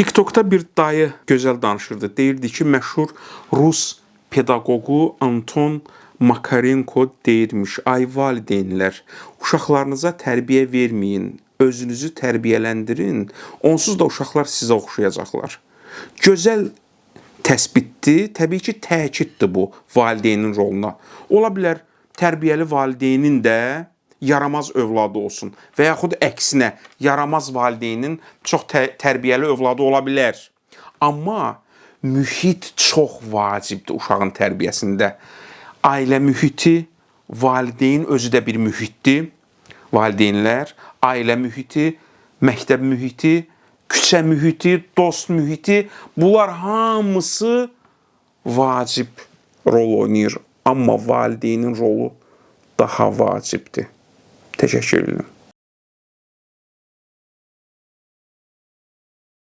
TikTokda bir dayı gözəl danışırdı. Deyirdi ki, məşhur rus pedaqoqu Anton Makarenko deyirmiş: "Ay valideynlər, uşaqlarınıza tərbiyə verməyin, özünüzü tərbiyələndirin. Onsuz da uşaqlar sizə oxşayacaqlar." Gözəl təsbitdir. Təbii ki, təkiddir bu valideynin roluna. Ola bilər tərbiyəli valideynin də yaramaz övladı olsun və yaxud əksinə yaramaz valideynin çox tərbiyəli övladı ola bilər. Amma mühit çox vacibdir uşağın tərbiyəsində. Ailə mühiti, valideyn özü də bir mühitdir. Valideynlər, ailə mühiti, məktəb mühiti, küçə mühiti, dost mühiti, bunlar hamısı vacib rol oynayır. Amma valideynin rolu daha vacibdir. Təşəkkür edirəm.